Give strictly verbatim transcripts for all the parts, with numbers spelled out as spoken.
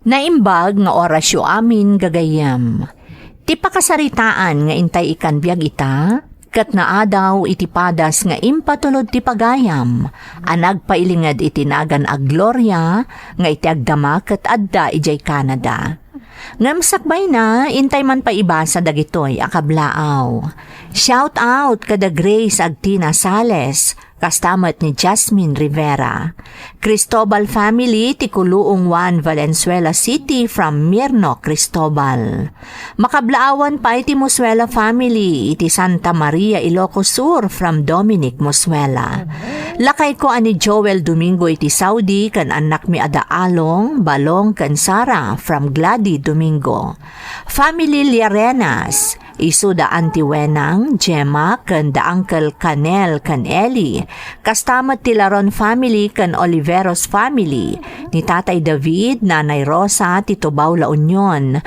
Naimbag nga orasyo amin, gagayyem. Ti pakasaritaan nga intay ikan biag ita, ket naadaw iti padas nga impatulod ti pagayam a nagpailinged iti nagan a Gloria nga iti agdama ket adda idiay Canada. Ngem sakbayna, intay man pay ibasa dagitoy a kablaaw. Shout out kada Grace Agtina Sales, kasta met ni Jasmine Rivera. Cristobal family ti Kuluong Juan Valenzuela City from Mirno Cristobal. Makablaawan pay ti Musuela family iti Santa Maria, Ilocos Sur from Dominic Musuela. Lakayko a ni Joel Domingo iti Saudi ken annakmi a da Along, Balong ken Sara from Glady Domingo. Family Liarenas, isu da Auntie Wenang, Gemma, ken da Uncle Canel ken Eli. Kasta met ti Laron family ken Oliveros family, ni Tatay David, Nanay Rosa, ti Tubao, La Union.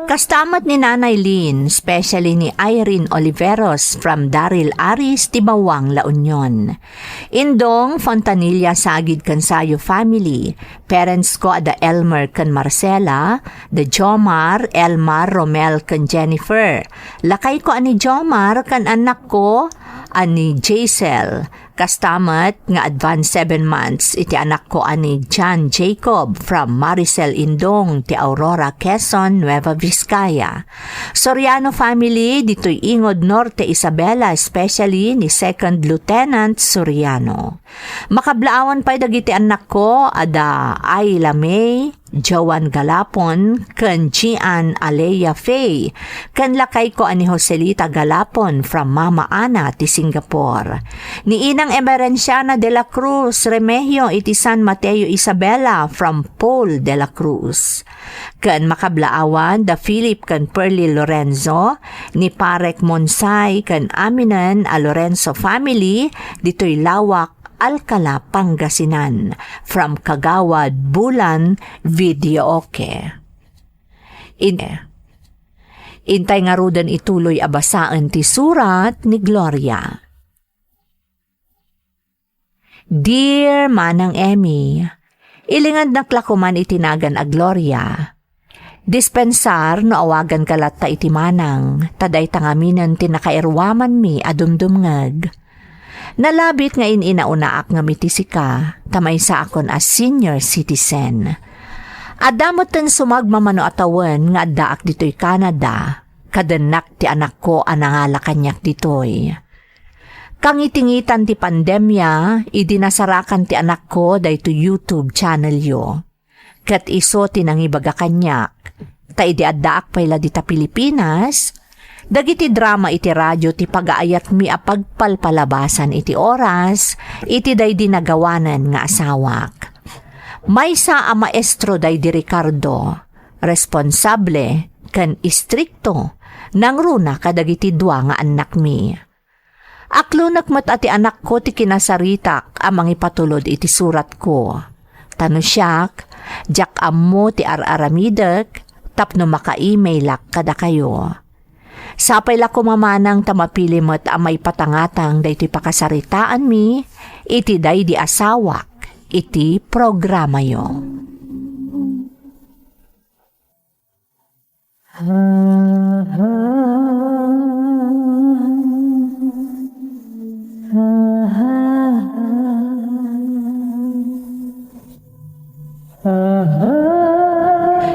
Kasta met ni Nanay Lynn, especially ni Irene Oliveros from Daryl Aris, ti Bawang, La Union. Indong Fontanilla Sagid ken Sayo family, parents ko a da Elmer ken Marcela, da Jomar, Elmar, Romel ken Jennifer. Lakayko a ni Jomar ken annakko a ni Jaisel. Kasta met nga advance seven months iti anakko a ni John Jacob from Maricel Indong ti Aurora, Quezon, Nueva Vizcaya. Soriano family ditoy Ingod, Norte Isabela, especially ni Second Lieutenant Soriano. Makablaawan pay dagiti annakko a da Ayla May, Joan Galapon, ken Gian Alea Faye, ken lakayko a ni Joselita Galapon from Mama Ana ti Singapore. Ni Inang Emerenciana de la Cruz Remehio iti San Mateo Isabela from Paul de la Cruz. Ken makablaawan da Philip ken Pearly Lorenzo, ni Parek Monsay ken aminen a Lorenzo family, ditoy Lawak, Alcala, Pangasinan, from Kagawad Bulan Videoke. In-, intay ngaruden ituloy a basaen ti surat ni Gloria. Dear Manang Emmy, ilingednak la koman iti nagan a Gloria. Dispensar no awaganka latta iti manang, ta dayta ngaminen ti nakairuamanmi a dumdumngeg. Nalabit nga in-inaunaak ngem iti sika, ta maysaakon a senior citizen. Adda metten sumagmamano a tawen nga addaak ditoy Canada, kadennak ti anakko a nangala kaniak ditoy. Kangitingitan ti pandemia, idi nasarakan ti anakko daytoy YouTube channelyo. Ket isu ti nangibaga kaniak. Ta idi addaak pay la dita Pilipinas, dagiti drama iti radio ti pagaayatmi a pagpalpalabasan iti oras, iti daydi nagawanen nga asawak. Maysa a maestro daydi Ricardo, responsable ken istrikto, nangruna kadagiti dua nga annakmi. Aklonek met a ti anakko ti kinasaritak a mangipatulod iti suratko. Ta no siak, diak ammo ti ar-aramidek tapno maka-emailak kadakayo. Sapay la koma manang ta mapili met a maipatangatang daytoy pakasaritaanmi iti daydi asawak iti programayo.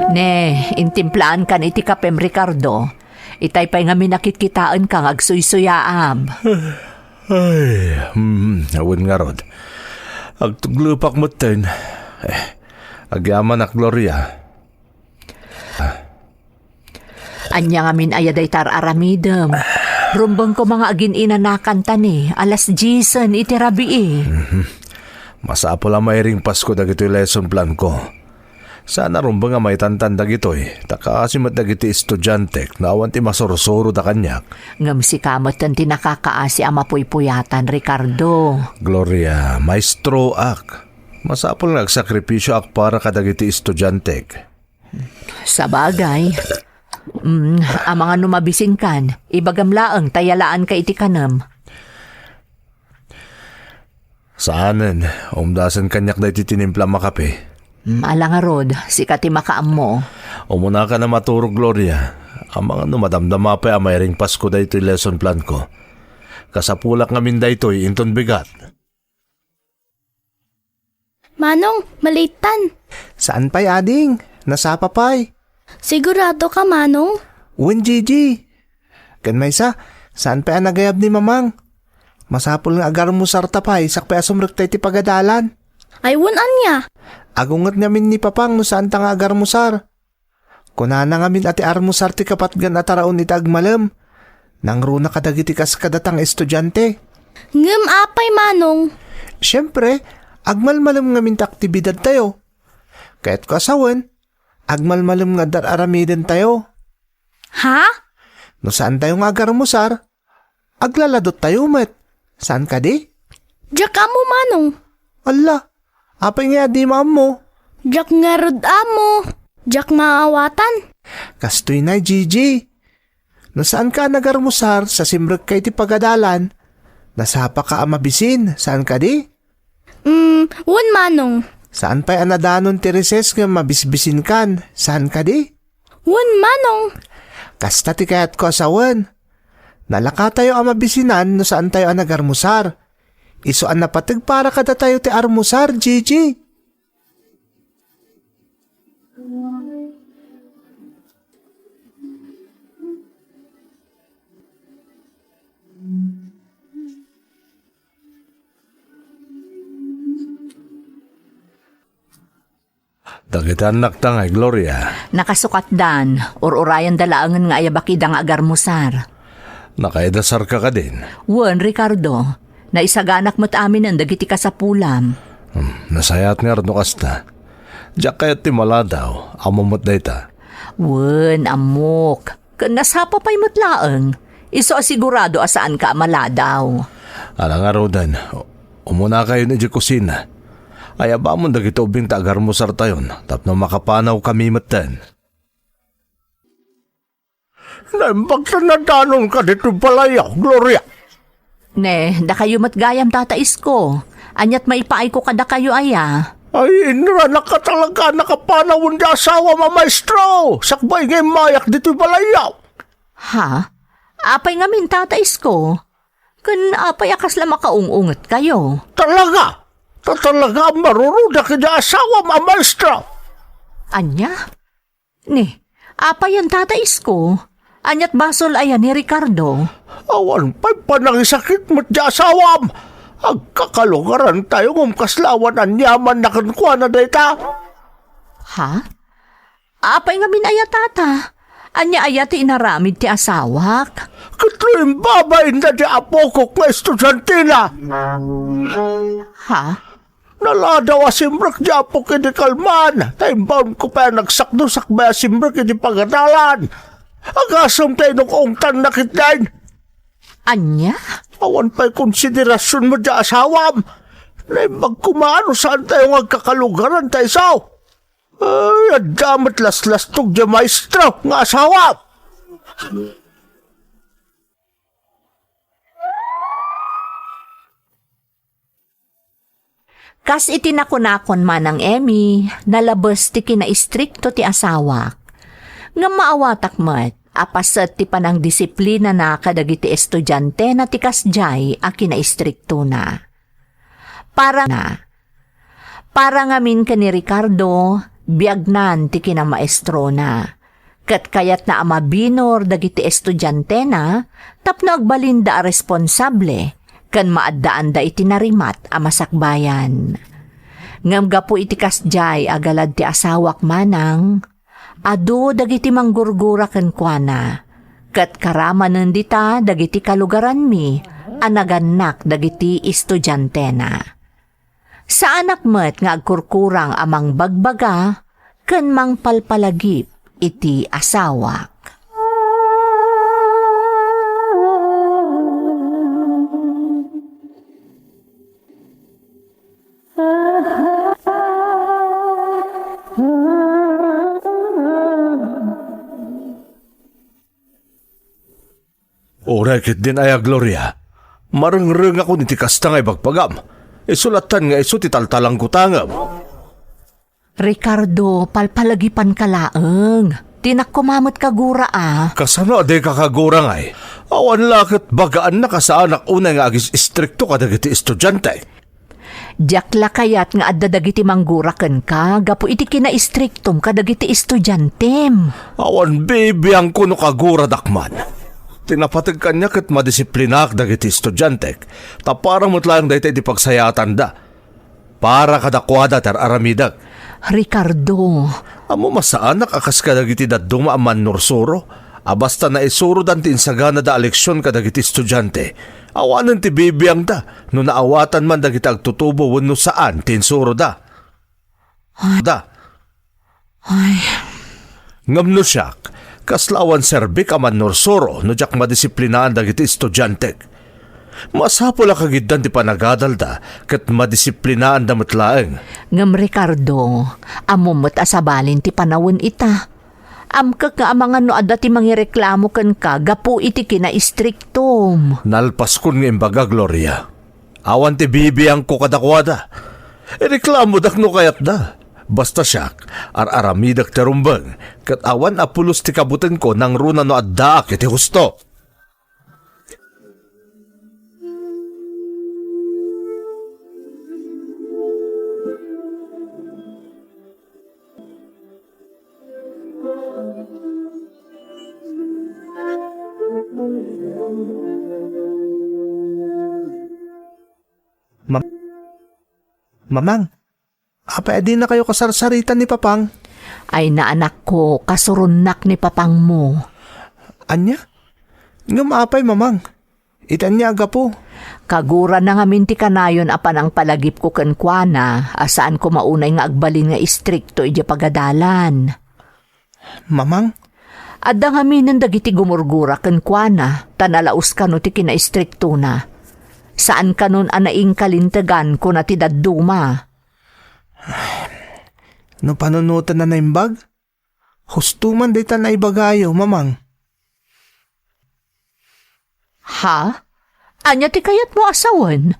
Ne, intimplaankan iti kapem, Ricardo. Itay pay ngamin a kitkitaenka nga agsuysuyaam. Ay, mm, awan ngarud. Agtuglepak metten. Eh, agyamanak, Gloria. Ania ngamin aya dayta ar-aramidem? Rumbeng koma nga agin-inanakan ta ni, alas diesen iti rabii. Mhm. Masapul a mairing pasko dagitoy lesson plan ko. Saan a rumbeng a maitantan dagitoy, ta kaasi met dagiti estudiantek no awan ti masursuroda kaniak. Ngem sika metten ti nakakaasi a mapuypuyatan, Ricardo. Gloria, maestroak. Masapul nga agsakripisioak para kadagiti estudiantek. Sabagay. Mm, amangan no mabisinkan, ibagam laeng ta yalaanka iti kanem. Saanen, umdasen kaniak daytoy tinimplam a kape. Hmm, ala ngarud, sika ti makaammo. Umunaka a maturog, Gloria. Amangan no madamdama pay a mairing Pasko daytoy lesson plan ko. Kasapulak ngamin daytoy inton bigat. Manong, malitan. Saan pay, ading? Nasapa pay. Sigurado ka, Manong? Wen, Gigi. Ken maysa, saan pay a nagayab ni Mamang? Masapul nga agarmusar ta pay sakbay a sumrekta iti pagadalan. Ay, wen ania? Agunget ngamin ni Papang no saanta nga agarmusar. Kunana ngamin a ti armusar ti kapatgan a taraon iti agmalem. Nangruna kadagiti kas kadata nga estudiante. Ngem apay, Manong? Siempre, agmalmalem ngamin ti aktibidadtayo. Kayatko a sawen, agmalmalem nga adda ar-aramidentayo. Ha? No saantayo nga agarmusar, aglaladottayo met. Saan kadi? Diak ammo, Manong. Alla, apay nga a di maammo? Diak ngarud ammo. Diak maawatan. Kastoy nay, Gigi. No saanka a nagarmusar sa simrekka iti pagadalan, nasapaka a mabisin, saan kadi? Mm, wen, Manong. Saan pay a nadanon ti recess ngem mabisbisinkan, saan kadi? Wen, Manong. Kasta ti kayatko a sawen. Nalakatayo a mabisinan no saantayo a nagarmusar. Isu a napateg para kadatayo ti armusar, Gigi. Dagiti annakta ngay, Gloria? Nakasukatdan. Ur-urayanda laengen nga ayabakida nga agarmusar. Nakaidasarka kadin? Wen, Ricardo. Naisaganak met aminen dagiti kasapulam. Hmm, nasayaat ngarud no kasta. Diak kayat ti maladaw. Ammom met dayta. Wen, ammok. Ken nasapa pay met laeng. Isu a sigurado a saanka a maladaw. Ala ngaruden, umunakayon idiay kusina. Ayabamon dagiti ubing ta agarmusartayon tapno makapanawkami metten. Naimbag ta nadanonka ditoy balayyo, Gloria. Ne, dakayo met gayam, Tata Isko. Aniat maipaayko kadakayo aya? Ay, inranak a talaga a nakapanawen ti asawam a maestro, sakbay nga immayak ditoy balayyo. Ha? Apay ngamin, Tata Isko? Ken apay a kasla makaung-ungetkayo? Talaga! Ta talaga a marurudak iti asawam a maestro! Ania? Ni, apayen, Tata Isko? Aniat basol aya ni Ricardo? Awan pay panangisakit met ti asawam. Agkakalugarantayo ngem kasla awan aniamanna kenkuana dayta. Ha? Apay ngamin aya, Tata? Ania aya ti inaramid ti asawak? Ket no imbabainna ti apokok nga estudiantena. Ha? Naladaw a simrek ti apok idi kalman, ta imbaonko pay a nagsakdo sakbay a simrek iti pagadalan. Agasem ta inung-ungtanna ketdin. Ania? Awan pay konsiderasion met ti asawam. Naimbag koma no saantayo nga agkakalugaran ta isu. Ay, adda met laslastog ti maestro nga asawam. Kas iti nakunakon, Manang Emmy, nalabes ti kinaistrikto ti asawak. Ngem maawatak met a paset ti panangdisiplinana kadagiti estudiantena ti kasdiay a kinaistriktona. Para na, para ngamin ken ni Ricardo, biagnan ti kinamaestrona. Ket kayatna a mabinor dagiti estudiantena tapno agbalinda a responsable ken maaddaanda iti narimat a masakbayan. Ngem gapu iti kasdiay a galad ti asawak, Manang, adu dagiti manggurgura kenkuana, ket karamanen dita dagiti kalugaranmi a nagannak dagiti estudiantena. Saanak met nga agkurkurang a mangbagbaga ken mangpalpalagip iti asawak. Uray ketdin aya, Gloria? Marengrengakon iti kasta nga ibagbagam. Isu lattan nga isu ti taltalangkutangem. Ricardo, palpalagipanka laeng. Dinak koma met kagura a. Kasano a dika kagura ngay? Awan la ket bagaannak a saanak unay nga agis-istrikto kadagiti estudiante. Diak la kayat nga adda dagiti manggura kenka gapu iti kinaistriktom kadagiti estudiantem. Awan bibiangko no kaguradak man. Ti napateg kaniak ket madisiplinaak dagiti estudiantek, ta para met laeng dayta iti pagsayaatanda. Para kadakuada ti ar-aramidek. Ricardo. Ammom a saanak a kas kadagiti dadduma a mannursuro a basta naisurodan ti insaganada a leksion kadagiti estudiante, awanen ti bibiangda no naawatan man dagiti agtutubo wenno saan ti insuroda. Ay. Da. Ay. Ngem no siak, kasla awan serbik a mannursuro no diak madisiplinaan dagiti estudiantek. Masapul a kagiddan ti panagadalda ket madisiplinaanda met laeng. Ngem Ricardo, ammom met a sabalin ti panawen ita. Amkek nga amangan no adda ti mangireklamo kenka gapu iti kinaistriktom. Nalpaskon nga imbaga, Gloria. Awan ti bibiangko kadakuada. Ireklamodak no kayatda. Basta siak, ar-aramidek ti rumbeng, ket awan a pulos ti kabutengko nangruna no addaak iti husto. Mam-, Mamang, apay a dinakayo kasarsaritan ni Papang? Ay na, anakko, kasuronnak ni Papangmo. Ania? Ngem apay, Mamang? Iti ania a gapu? Kagurana ngamin ti kanayon a panangpalagipko kenkuana a saan koma unay nga agbalin nga istrikto idiay pagadalan. Mamang? Adda ngaminen dagiti gumurgura kenkuana, ta nalaus kano ti kinaistriktona. Saan kanon a naingkalintegan, kuna ti dadduma. No panunoten a naimbag, husto man dayta naibagayo, Mamang. Ha? Ania ti kayatmo a sawen?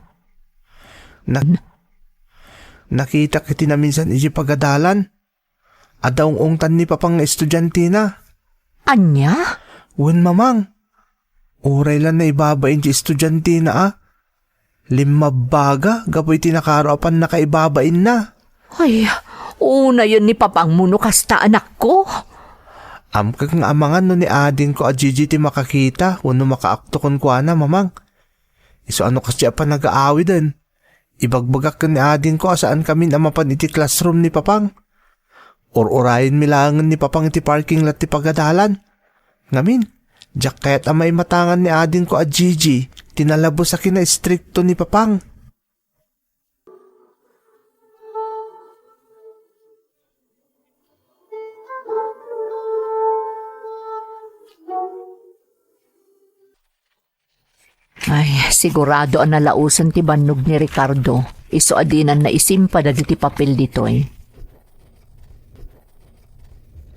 Nak-, nakitak iti naminsan idiay pagadalan. Adda ung-ungtan ni Papang nga estudiantina. Ania? Wen, Mamang. Uray la naibabain ti estudiantina a. Limmabbaga gapu iti nakaro a pannakaibabainna. Ay, unayen ni Papangmo no kasta, anakko. Amkek nga amangan no ni adingko a Gigi ti makakita wenno makaakto kenkuana, Mamang. Isu a no kasdi a panagaawiden. Ibagbagak ken ni adingko a saankamin a mapan iti classroom ni Papang. Ur-urayenmi laengen ni Papang iti parking lot ti pagadalan. Ngamin, diak kayat a maimatangan ni adingko a Gigi ti nalabes a kinaistrikto ni Papang. Ay, sigurado a nalausen ti bannog ni Ricardo. Isu a dinan naisimpa dagiti papel ditoy.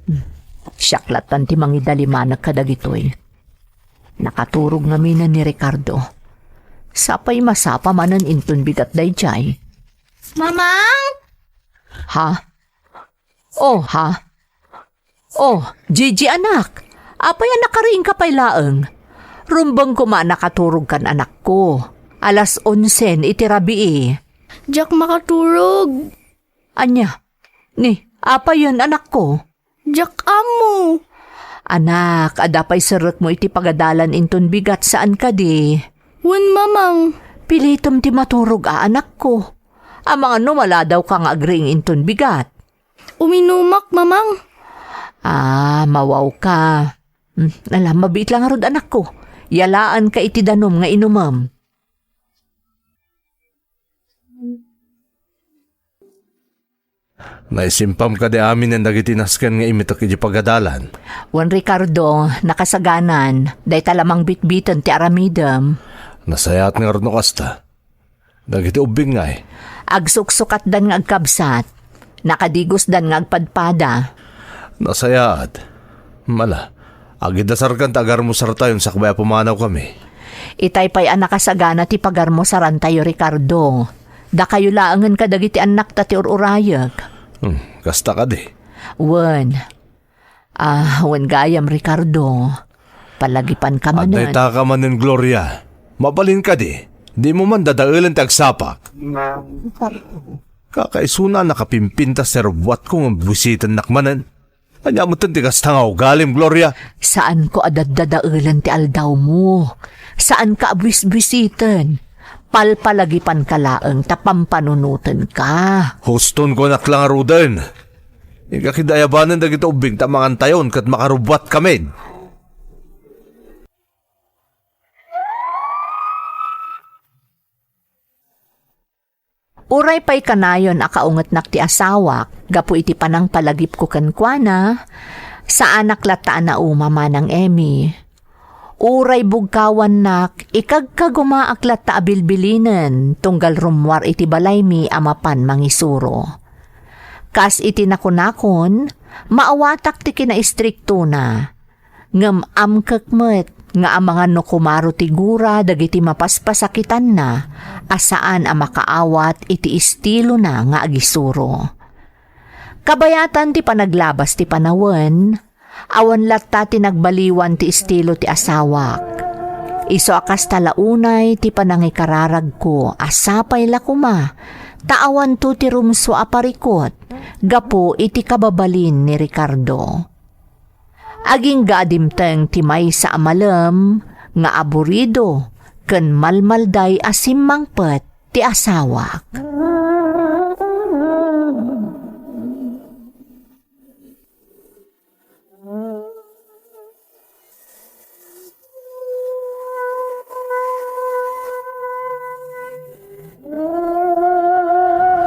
Hmm. Siak lattan ti mangidalimanek kadagitoy. Nakaturog ngaminen ni Ricardo. Sapay masapa manen inton bigat daydiay. Mamang? Ha? Oh, ha? Oh, Gigi anak, apay a nakariingka pay laeng? Rumbeng koma a nakaturogkan, anakko. Alas onsen iti rabii. Diak makaturog. Ania? Ni, apayen, anakko? Diak ammo. Anak, adda pay serrekmo iti pagadalan inton bigat, saan kadi? Wen, Mamang. Pilitem ti maturog a, anakko. Amangan no maladawka nga agriing inton bigat. Uminumak, Mamang. Ah, mawawka. Hmm, ala, mabiit la ngarud, anakko. Yalaanka iti danum nga inumem. Naisimpam kadi aminen dagiti nasken nga imitek iti pagadalan? Wen, Ricardo, nakasaganan. Dayta la mangbitbiten ti aramidem. Nasayaat ngarud no kasta. Dagiti ubbing ngay? Agsuksukatdan nga agkabsat. Nakadigosdan nga agpadpada. Nasayaat. Mala, agidasarkan ta agarmusartayon sakbay a pumanawkami. Itay pay a nakasagana ti pagarmusarantayo, Ricardo. Dakayo laengen kadagiti annakta ti ur-urayek. Hmm. Kasta kadi? Wen. Ah, wen gayam, Ricardo. Palagipanka manen. Adda itaka manen, Gloria. Mabalin kadi? Dimo man dadaelen ti agsapak. Kakaisuna a nakapimpintas ti rubbuatko ngem buisitennak manen. Ania metten ti kasta nga ugalim, Gloria? Saanko a daddadaelen ti aldawmo. Saanka a buisbuisiten. Palpalagipanka laeng ta pampanunotenka. Huston ko, anak, la ngaruden. Inka kadi ayabanen dagiti ubbing ta mangantayon ket makarubbuatkamin. Uray pay kanayon a kaungetnak ti asawak gapu iti panangpalagipko kenkuana, saanak latta a nauma, Manang Emmy. Uray bugkawannak, ikagkagumaak latta a bilbilinen tunggal rummuar iti balaymi a mapan mangisuro. Kas iti nakunakon, maawatak ti kinaistriktona. Ngem amkek met nga amangan no kumaro ti gura dagiti mapaspasakitanna a saan a makaawat iti estilona nga agisuro. Kabayatan ti panaglabas ti panawen, awan latta ti nagbaliwan ti estilo ti asawak. Isu a kasta la unay ti panangikararagko a sapay la koma ta awanto ti rumsua a parikut gapu iti kababalin ni Ricardo. Agingga a dimteng ti maysa a malem nga aburido ken malmalday a simmangpet ti asawak.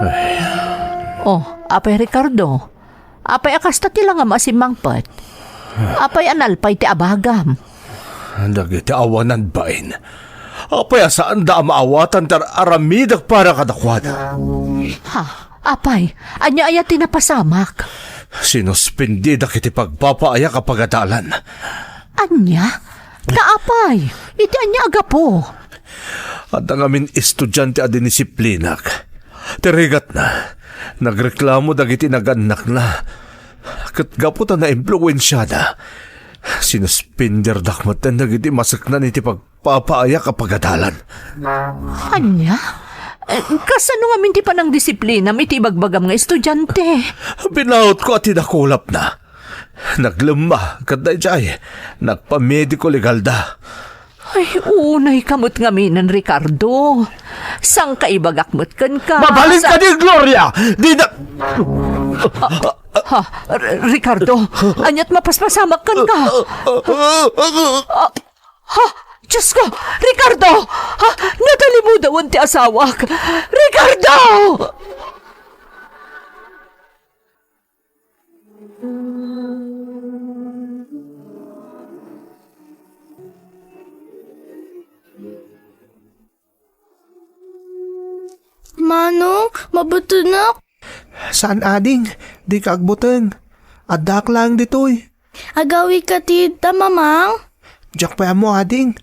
Ay. Oh, Apay Ricardo, apay a kasta ti langam a simmangpet? Apay a nalpay ti abagam? Dagiti awanan bain. Apay a saanda a maawatan ti ar-aramidek para kadakuada? Ha? Apay, ania aya ti napasamak? Sinuspindidak iti pagpapaayak a pagadalan. Ania? Ta apay, iti ania a gapu? Adda ngamin estudiante a dinisiplinak. Ti rigatna, nagreklamo dagiti nagannakna. Ket gapu ta naimpluensiada, sinuspinderdak metten dagiti maseknan iti pagpapaayak a pagadalan. Ania? Eh, kasano ngamin ti panangdisiplinam iti ibagbagam nga estudiante? Binautko a ti dakulapna. Naglemma, ket daydiay, nagpamediko legalda. Ay, unayka met ngaminen, Ricardo. Sangkaibagak met kenka. Mabalin sa- kadi, Gloria! Di na- Ha, R-, Ricardo, aniat mapaspasamak kenka? Ah, ha, Diosko, Ricardo! Ha, natalimudawan ti asawak. Ricardo! Manong, mabutenak? Saan, ading, dika agbuteng. Addaak laeng ditoy. Agawidka ti idda, Mamang? Diak pay ammo, ading.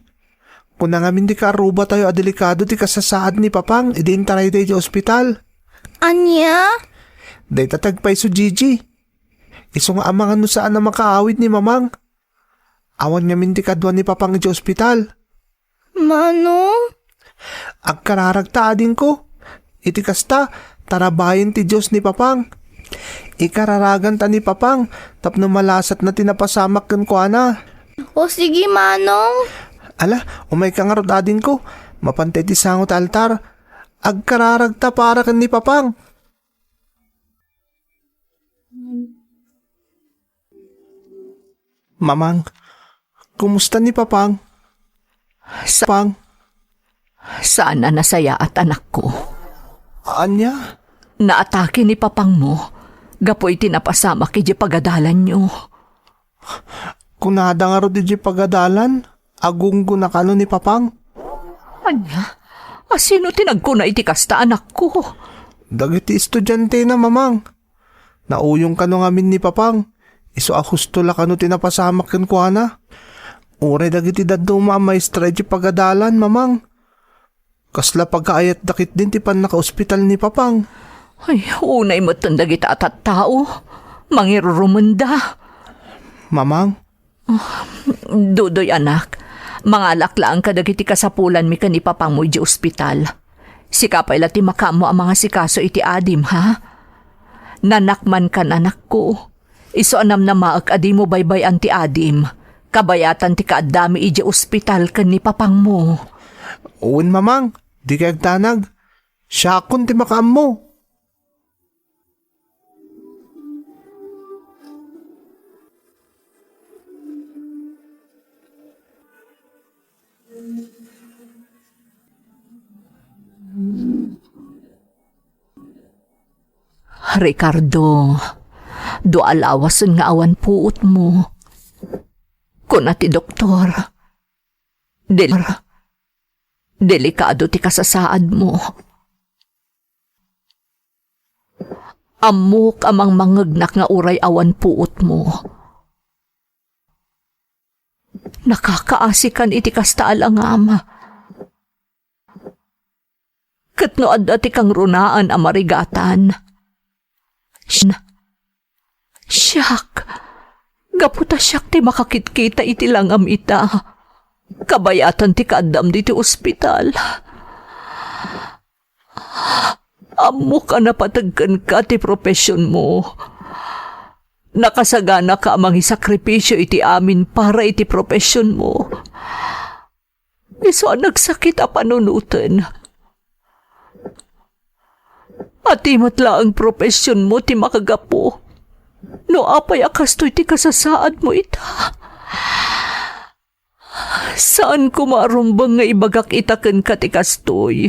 Kuna ngamin ti kaarrubatayo a delikado ti kasasaad ni Papang idi intarayda idiay ospital. Ania? Dayta ti agpayso, Gigi. Isu nga amangan no saan a makaawid ni Mamang. Awan ngamin ti kadua ni Papang idiay ospital. Manong? Agkararagta, adingko. Iti kasta, tarabayen ti Dios ni Papang. Ikararaganta ni Papang tapno malasatna ti napasamak kenkuana. O sige, Manong. Ala, umayka ngarud, adingko. Mapanta iti sango ti altar. Agkararagta para ken ni Papang. Mamang, kumusta ni Papang? Sa- Pang. Saan a nasayaat, anakko. Ania? Naatake ni Papangmo gapu iti napasamak idiay pagadalanyo. Kunada ngarud idiay pagadalan, agunggona kano ni Papang. Ania? A, sino ti nagkuna iti kasta, anakko? Dagiti estudiantena, Mamang. Nauyong kano ngamin ni Papang. Isu a husto la kano ti napasamak kenkuana. Uray dagiti dadduma a maestra idiay pagadalan, Mamang. Kasla pagaayatda ketdin ti pannakaospital ni Papang. Ay, unay metten dagita a tattao. Mangirurumenda. Mamang? Dudoy, anak, mangalak laeng kadagiti kasapulanmi ken ni papangmo idiay ospital. Sika pay la ti makaammo a mangasikaso iti adim, ha? Nanakmankan, anakko. Isu a namnamaek a dimo baybay-an ti adim, kabayatan ti kaaddami idiay ospital ken ni papangmo. Wen, Mamang, dikay agdanag. Siakon ti makaammo. Ricardo, dua a lawasen nga awan puotmo. Kuna ti doktor, del-, delikado ti kasasaadmo. Ammok a mangmangngegnak nga uray awan puotmo. Nakakaasikan iti kasta a langam. Ket no adda ti kangrunaan a marigatan, siak, gapu ta siak ti makakitkita iti langam ita, kabayatan ti kaaddam ditoy ospital. Ammok a napateg kenka ti profesionmo. Nakasaganaka a mangisakripisio iti amin para iti profesionmo. Isu a nagsakit a panunoten. Ati met laeng profesionmo ti makagapu. No apay a kastoy ti kasasaadmo ita? Saan koma a rumbeng nga ibagak ita kenka ti kastoy.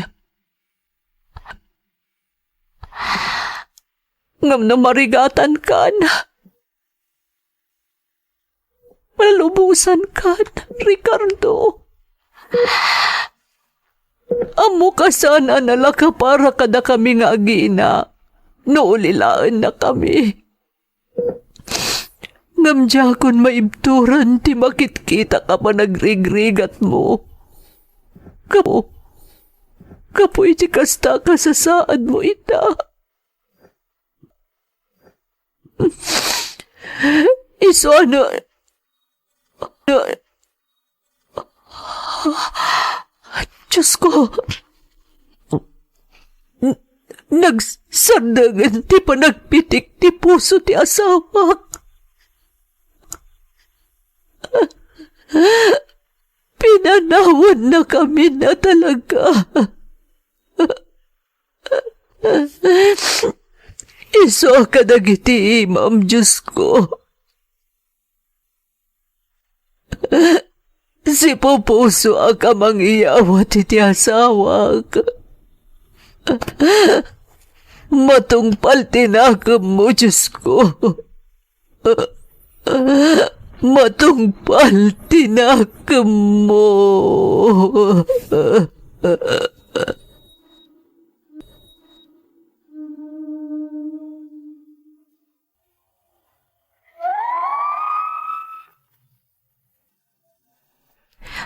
Ngem no marigatankan, malubosankan, Ricardo. Ammok a saan a nalaka para kadakami nga agina no ulilaennakami. Ngem diakon maibturan ti makitkitak a panagrigrigatmo. Gapu, gapu iti kasta a kasasaadmo ita. Isu a na-, na-, Diosko, n-, nagsardengen ti panagpitik ti puso ti asawak. Pinanawannakami a talaga. Isu a kadagiti imam, Diosko. Sipupusoak a mangiyawat iti asawak. Matungpal ti nakemmo, Diosko. Matungpal ti nakemmo.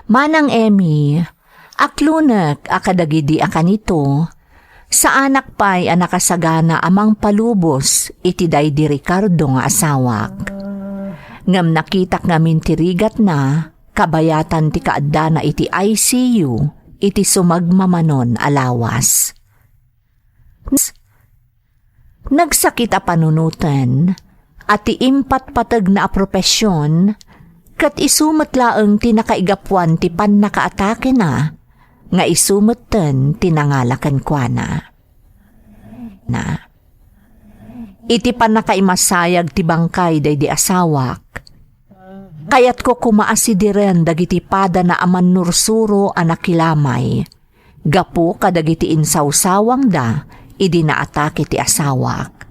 Manang Emmy, aklonek a kadagidi a kanito, saanak pay a nakasagana a mangpalubos iti daydi Ricardo nga asawak. Ngem nakitak ngamin ti rigatna, kabayatan ti kaaddana iti I C U iti sumagmamanon a lawas. Nagsakit a panunoten, a ti impatpategna a profesion, ket isu met laeng ti nakaigapuan ti pannakaatakena, nga isu metten ti nangala kenkuana. Na. Iti pannakaimasayag ti bangkay daydi asawak, kayatko koma a sidiren dagiti padana a mannursuro a nakilamay gapu kadagiti insawsawangda idi naatake ti asawak.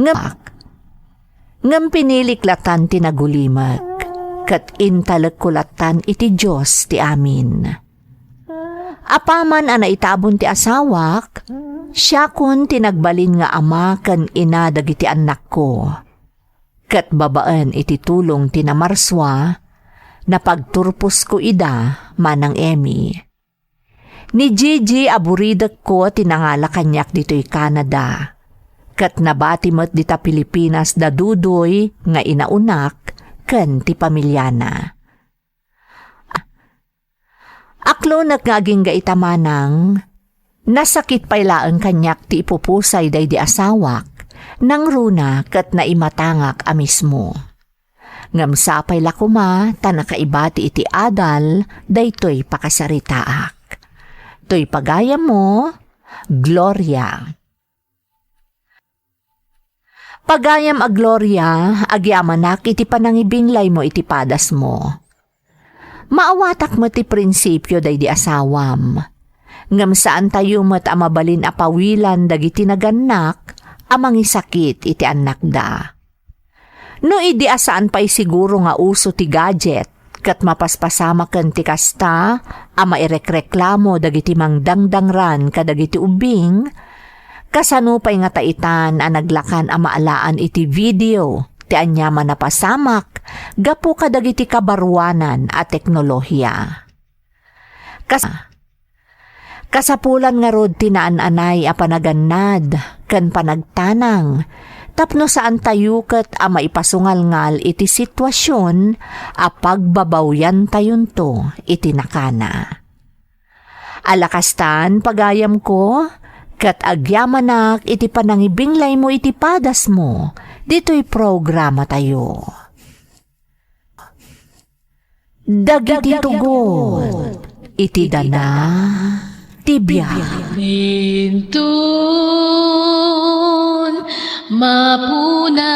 Ngem, ngem pinilik latan ti nagulimek, ket intalekko latan iti Dios ti amin. Apaman a naitabon ti asawak, siakon ti nagbalin nga ama ken ina dagiti annakko. Ket babaen iti tulong ti namarsua, napagturposko ida, Manang Emmy. Ni Gigi a buridekko ti nangala kaniak ditoy Canada. Ket nabati met dita Pilipinas da Dudoy nga inanak ken ti pamiliana. Aklonek nga agingga ita manang, nasakit pay laeng kaniak ti ipupusay daydi asawak, nangruna ket naimatangak a mismo. Ngem sapay la koma ta nakaibati iti adal daytoy pakasaritaak. Toy pagayammo, Gloria. Pagayam a Gloria, agyamanak iti panangibinglaymo iti padasmo. Maawatak met ti prinsipio daydi asawam. Ngem saantayo met a mabalin a pawilan dagiti nagannak a mangisakit iti annakda. No idi a saan pay siguro nga uso ti gadget, ket mapaspasamaken ti kasta a mairekreklamo dagiti mangdangdangran kadagiti ubbing, kasano pay nga taitan a naglakan a maalaan iti video ti aniaman a pasamak gapu kadagiti kabaruanan a teknolohia? Kas-, kasapulan ngarud ti naan-anay a panagannad ken panagtanang tapno saantayo ket a maipasungalngal iti situasion a pagbabawyantayonto iti nakana. Ala kastan, pagayamko, ket agyamanak iti panangibinglaymo iti padasmo ditoy programatayo. Dagiti tugot iti dana ti biag. Inton mapunas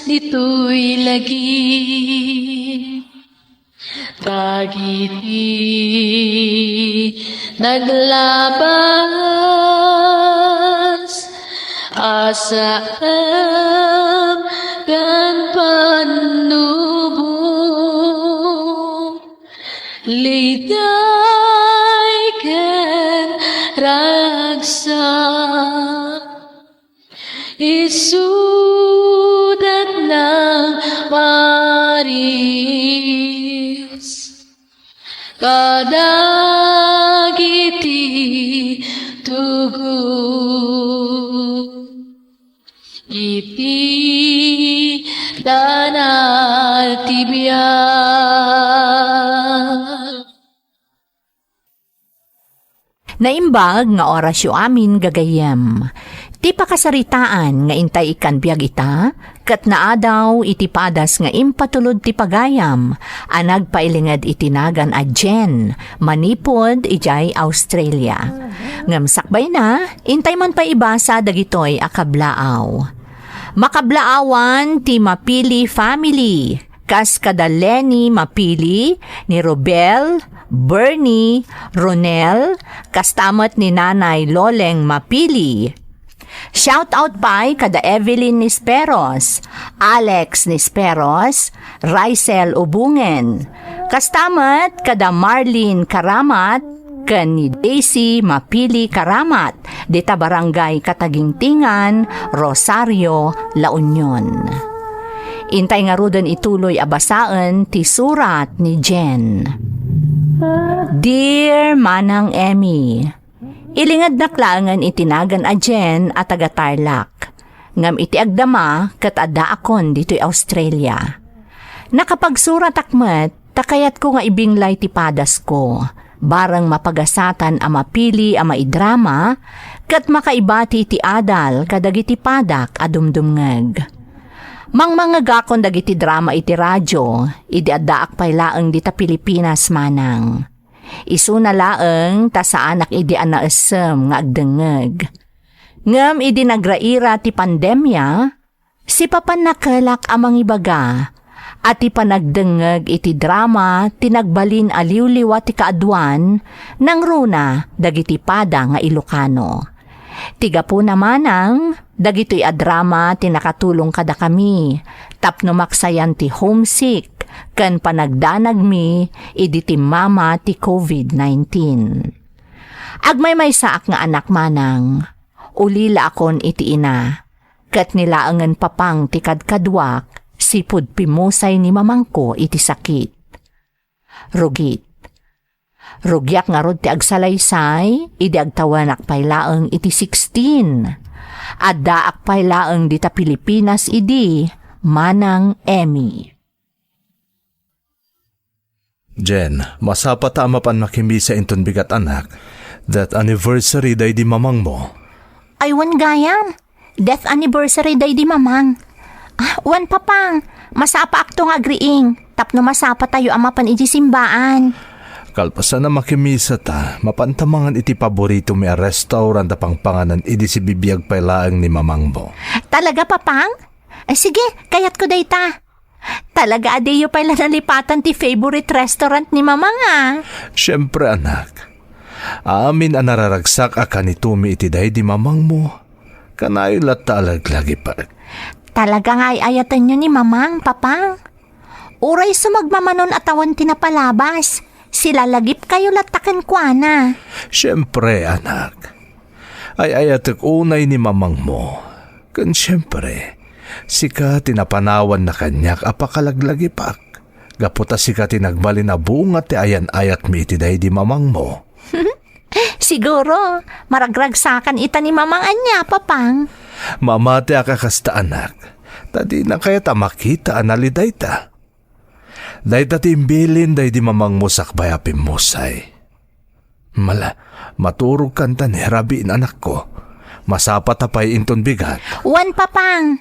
ditoy lagi, dagiti naglabas a saem ken pannubo, liday ken ragsak. Isudat nang paris kadagiti tugot iti dana ti biag. Naimbag nga orasyo amin, gagayyem. Ti pakasaritaan nga intay ikkan biag ita, ket naadaw iti padas nga impatulod ti pagayam a nagpailinged iti nagan a Jen, manipud idiay Australia. Ngem sakbayna, intay man pay ibasa dagitoy a kablaaw. Makablaawan ti Mapili family, kas kada Lenny Mapili, ni Robel, Bernie, Ronel, kasta met ni Nanay Loleng Mapili. Shout out pay kada Evelyn Nisperos, Alex Nisperos, Rysel Ubungen, kasta met kada Marlene Karamat, ken ni Daisy Mapili Karamat, dita Barangay Katagingtingan, Rosario, La Union. Intay ngaruden ituloy a basaen ti surat ni Jen. Dear Manang Emmy, ilingednak laengen iti nagan a Jen a taga Tarlac, ngem iti agdama ket addaakon ditoy Australia. Nakapagsuratak met ta kayatko nga ibinglay ti padasko, bareng mapagasatan a mapili a maidrama ket makaibati iti adal kadagiti padak a dumdumngeg. Mangmangegakon dagiti drama iti radio idi addaak pay laeng dita Pilipinas manang. Isuna laeng ta saanak idi a naessem nga agdengngeg. Ngem idi nagraira ti pandemia, sipapannakelak a mangibaga a ti panagdengngeg iti drama ti nagbalin a liwliwa ti kaaduan nangruna dagiti pada nga Ilocano. Ti gapuna manang, dagitoy a drama ti nakatulong kadakami tapno maksayan ti homesick ken panagdanagmi idi timmama ti covid nineteen. Agmaymaysaak nga anak manang, ulilaakon iti ina, ket ni laengen papang ti kadkaduak sipud pimmusay ni mamangko iti sakit. Rugit. Rugiak ngarud ti agsalaysay, idi agtawenak pay laeng iti sixteen. Addaak pay laeng dita Pilipinas idi, Manang Emmy. Jen, masapa ta a mapan makimisa inton bigat, anak. Death anniversary daydi mamangmo. Ay, wen gayam. Death anniversary daydi mamang. Ah, wen, Papang, masapaakto nga agriing tapno masapatayo a mapan iti simbaan. Kalpasan a makimisa ta, mapanta mangan iti paboritomi a restaurant a pangpanganan idi sibibiag pay laeng ni mamangmo. Talaga, Papang? Ay, sige, kayatko dayta. Talaga a diyo pay la nalipatan ti favorite restaurant ni Mamang, a? Siempre, anak. Amin a nararagsak a kanitomi iti daydi mamangmo, kanayon latta a laglagipek. Talaga nga ay-ayatenyo ni Mamang, Papang. Uray sumagmamanon a tawen ti napalabas, silalagipkayo latta kenkuana. Siempre, anak. Ay-ayatek unay ni mamangmo. Ken siempre, sika ti napanawanna kaniak a pakalaglagipak. Gapu ta sika ti nagbalin a bunga ti ayan-ayatmi iti daydi mamangmo. Siguro, maragragsakan ita ni Mamang ania, Papang. Mamatiak a kasta, anak. Ta dina kayat a makita a nalidayta. Dayta ti imbilin daydi mamangmo sakbay a pimmusay. Mala, maturogkan ta ni rabiin, anakko. Masapata pay inton bigat. Wen, Papang.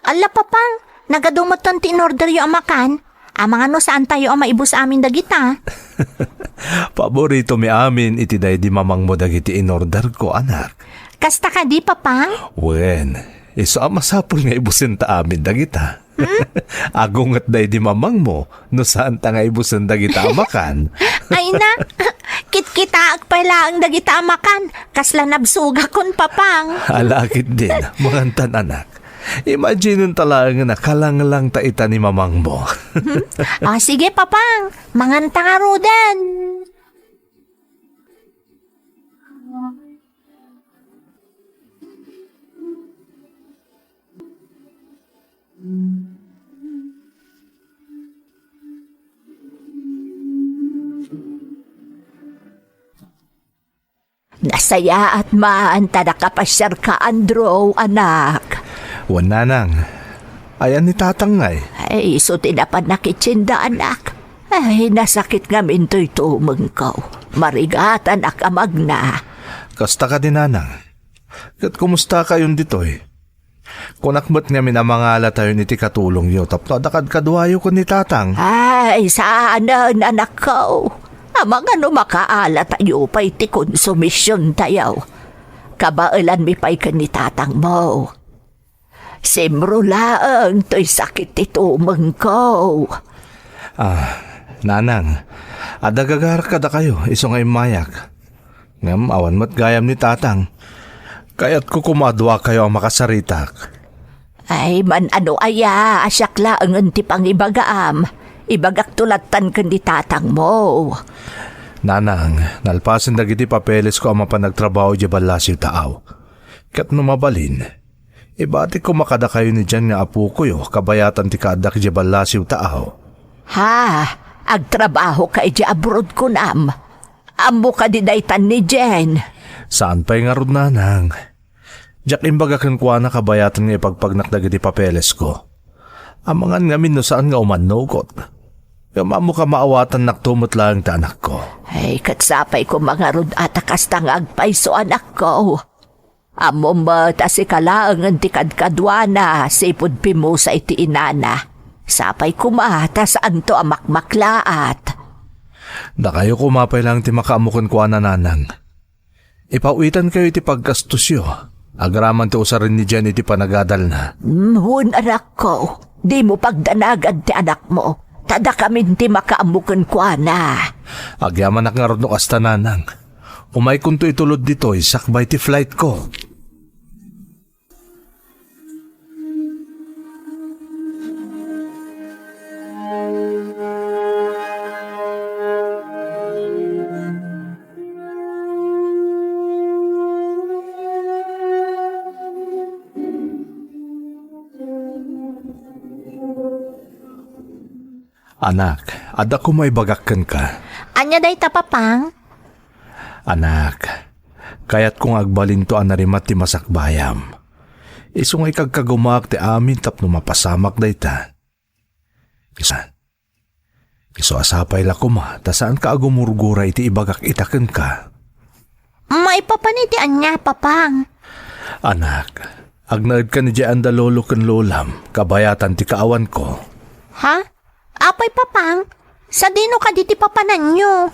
Alla, Papang, nagadu metten ti inorderyo a makan. Amangan no saantayo a maibus amin dagita. Paboritomi amin iti daydi mamangmo dagiti inorderko, anak. Kasta kadi, Papang? Wen, isu a masapul nga ibusenta amin dagita. Hmm? Agunget daydi mamangmo no saanta nga ibusen dagita a makan. Ay na, kitkitaek pay laeng dagita a makan. Kasla nabsugakon, Papang. Ala, ketdin, mangantan, anak. Imaginen ta laeng a nakalanglangta ita ni mamangmo. Ah, sige, Papang. Manganta ngaruden. Nasayaat man ta nakapasiarka, Andrew, anak. Wen, nanang. Ayan ni tatang ngay? Ay, isu ti napan nakitienda, anak. Ay, nasakit ngamin toy tumengko. Marigatanak a magna. Kasta kadi, nanang. Ket kumustakayon ditoy? Kunak met ngamin a mangalatayon iti katulongyo tapno adda kadkaduayo ken ni tatang. Ay, saanen, anakko. Amangan no makaalatayo pay ti konsumisiontayo. Kabaelanmi pay ken ni tatangmo. Simro laeng toy sakit ti tumengko. Ah, nanang, adda gagarak kadakayo, isu nga immayak. Ngem awan met gayam ni tatang. Kayatko koma a duakayo a makasaritak. Ay, man-ano aya a siak laengen ti pangibagaam? Ibagakto lattan ken ni tatangmo. Nanang, nalpasen dagiti papelesko a mapan agtrabaho idiay Ballasiw Taaw. Ket no mabalin, ibatikko koma kadakayo ni Jen nga apokoyo kabayatan ti kaaddak idiay Ballasiw Taaw. Ha? Agtrabahoka idiay abroad, kunam? Ammo kadi daytan ni Jen? Saan pay ngarud, nanang. Diak imbaga kenkuana kabayatan nga ipagpagnak dagiti papelesko. Amangan ngamin no saan nga umannugot. Ngem ammoka maawatannakto met laeng ti anakko. Ay, ket sapay koma ngarud a ta kasta nga agpayso, anakko. Ammom met a sika laengen ti kadkaduana sipud pimmusay ti inana. Sapay koma ta saanto a makmaklaat. Dakayo koma pay laeng ti makaammo kenkuana, nanang. Ipaw-itankayo iti paggastosyo, agraman ti usaren ni Jen iti panagadalna. Mm, wen, anakko, dimo pagdanagan ti anakmo, ta dakamin ti makaammo kenkuana. Agyamanak ngarud no kasta, nanang. Umaykonto itulod ditoy sakbay ti flightko. Anak, adda koma ibagak kenka. Ania dayta, Papang? Anak, kayatko nga agbalinto a narimat ti masakbayam. Isu nga ikagkagumaak ti amin tapno mapasamak dayta. Isu, isu a sapay la koma ta saanka a gumurgura iti ibagak ita kenka. Maipapan iti ania, Papang? Anak, agnaedkan idiay anda lolo ken lolam, kabayatan ti kaawanko. Ha? Apay, Papang? Sadino kadi ti papananyo?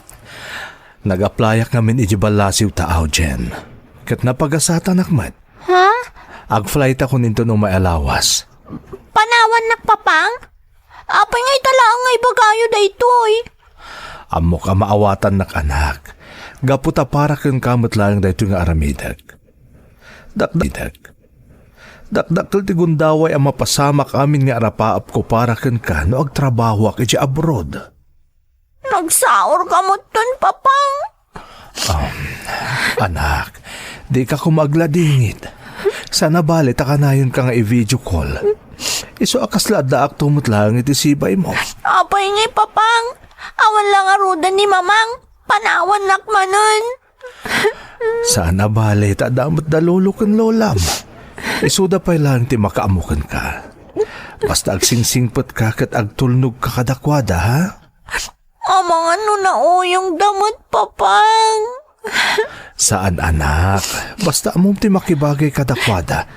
Nag-applyak ngamin idiay ballasiw ta, Jen. Ket napagasatanak met. Ha? Ag-flightakon inton umay a lawas. Panawannak, Papang? Apay nga ita laeng nga ibagayo daytoy? Ammok a maawatannak, anak. Gapu ta para kenka met laeng daytoy nga aramidek. Dakdak-, dakdakkel ti gundaway a mapasamak amin nga arapaapko para kenka no agtrabahoak idiay abroad. Nagsaorka metten, Papang? Um, anak, dika koma agladingit. Saan a bale ta kanayonka nga i-video call. Isu a kasla addaakto met laeng iti sibaymo. Apay ngay, Papang? Awan la ngaruden ni Mamang. Panawannak manen. Saan a bale ta adda met da lolo ken lolam. Isuda pay laeng ti makaammo kenka. Basta agsingsingpetka ket agtulnogka kadakuada, ha? Amangan no nauyongda met, Papang. Saan, anak. Basta ammom ti makibagay kadakuada.